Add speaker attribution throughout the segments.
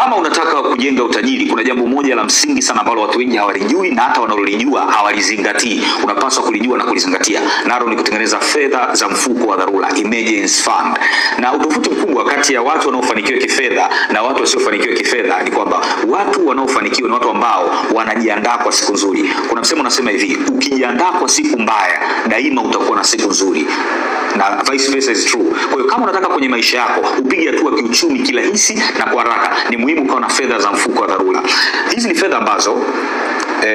Speaker 1: Kama unataka kujenga utajiri, kuna jambo moja la msingi sana ambalo watu wengi hawalijui na hata wanalolijua hawalizingatii. Unapaswa kulijua na kulizingatia. Nalo ni kutengeneza fedha za mfuko wa dharura, emergency fund. Na utofauti mkubwa kati ya watu wanaofanikiwa kifedha na watu wasiofanikiwa kifedha ni kwamba watu wanaofanikiwa ni watu ambao wanajiandaa kwa siku nzuri. Kuna msemo unasema hivi, ukijiandaa kwa siku mbaya, daima utakuwa na siku nzuri. Na vice versa is true. Kwa hiyo kama unataka kwenye maisha yako upige hatua kiuchumi kirahisi na kwa haraka, ni muhimu ukawa na fedha za mfuko wa dharura. Hizi ni fedha ambazo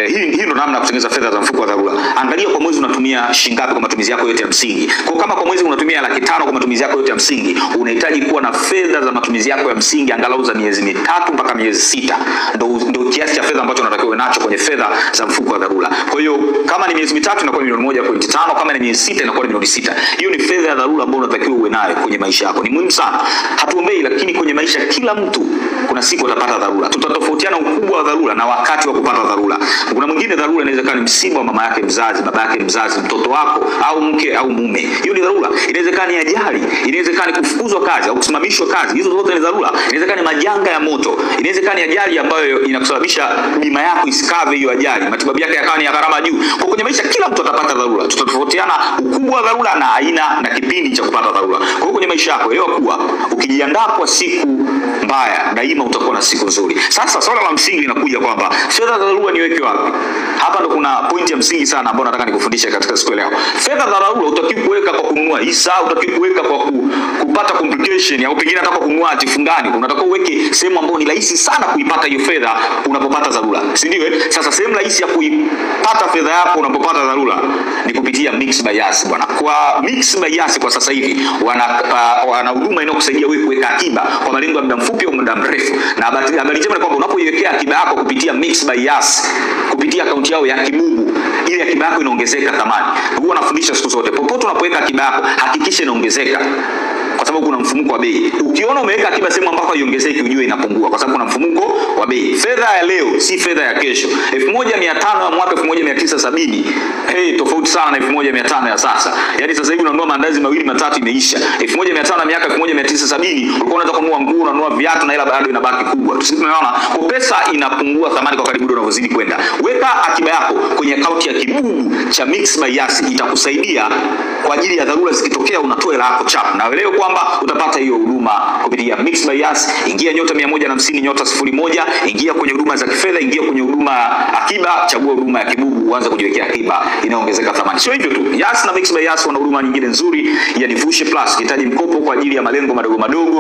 Speaker 1: hii ndio namna ya kutengeneza fedha za mfuko wa dharura. Angalia kwa mwezi unatumia shilingi ngapi kwa matumizi yako yote ya msingi. Kwa kama kwa mwezi unatumia 500,000 kwa matumizi yako yote ya msingi, unahitaji kuwa na fedha za matumizi yako ya msingi angalau za miezi 3 mpaka miezi 6. Ndio kiasi cha fedha ambacho unatakiwa uwe nacho kwenye fedha za mfuko wa dharura. Kwa hiyo kama ni miezi 3 inakuwa milioni 1.5, kama ni miezi 6 inakuwa ni milioni 6. Hiyo ni fedha ya dharura ambayo unatakiwa uwe nayo kwenye maisha yako. Ni muhimu sana. Hatuombei, lakini kwenye maisha kila mtu kuna siku atapata dharura. Tutatofautiana ukubwa wa dharura na wakati wa kupata dharura. Kuna mwingine dharura inaweza kuwa ni msiba wa mama yake mzazi, baba yake mzazi, mtoto wako au mke au mume. Hiyo ni dharura. Inaweza kuwa ni ajali, inaweza kuwa ni kufukuzwa kazi au kusimamishwa kazi. Hizo zote ni dharura. Inaweza kuwa ni majanga ya moto, inaweza kuwa ni ajali ambayo inakusababisha bima yako isikave hiyo ajali, matibabu yake yakawa ni ya gharama juu. Kwa kwenye maisha kila mtu atapata dharura. Tutatofautiana ukubwa wa dharura na aina na kipindi cha kupata dharura. Kwa hiyo kwenye maisha yako elewa kuwa ukijiandaa kwa siku mbaya, daima utakuwa na siku nzuri. Sasa swala la msingi linakuja kwamba fedha za dharura niweke wapi? Hapa ndo kuna pointi ya msingi sana ambayo nataka nikufundishe katika siku ya leo. Fedha za dharura hutakiwi kuweka kwa kununua hisa, hutakiwi kuweka kwa kupata complication au pengine hata kwa kununua hati fungani. Unatakiwa uweke sehemu ambayo ni rahisi sana kuipata hiyo fedha unapopata dharura, si ndio? Sasa sehemu rahisi ya kuipata fedha yako unapopata dharura ni kupitia Mixx by Yas bwana. Kwa Mixx by Yas kwa sasa hivi wana huduma inayokusaidia wewe kuweka akiba kwa malengo ya muda mfupi au muda mrefu. Na habari njema ni kwamba unapoiwekea akiba yako kupitia Mixx by Yas, kupitia akaunti yao ya Kibubu, ile akiba yako inaongezeka thamani. Huwa nafundisha siku zote, popote unapoweka akiba yako hakikisha inaongezeka, kwa sababu kuna mfumuko wa bei. Ukiona umeweka akiba sehemu ambako haiongezeki, ujue inapungua, kwa sababu kuna mfumuko wa bei. Fedha ya leo si fedha ya kesho. 1500 ya mwaka 1970, hey, tofauti sana na 1500 ya sasa. Yaani sasa hivi unanunua mandazi mawili matatu imeisha. 1500 ya miaka 1970 ulikuwa unaweza kununua nguo, unanunua viatu na ila bado inabaki kubwa. Sisi tunaona kwa pesa inapungua thamani kwa kadri unavyozidi kwenda. Weka akiba yako kwenye akaunti ya Kibubu cha Mixx by Yas, itakusaidia kwa ajili ya dharura zikitokea, unatoa hela yako chap. Na elewe kwamba utapata hiyo huduma kupitia Mixx by Yas. Ingia nyota 150 nyota 01, ingia kwenye huduma za kifedha, ingia kwenye huduma akiba, chagua huduma ya Kibubu, uanze kujiwekea akiba inaongezeka thamani. Sio hivyo tu, Yas na Mixx by Yas wana huduma nyingine nzuri ya Nivushe Plus. Hitaji mkopo kwa ajili ya malengo madogo madogo.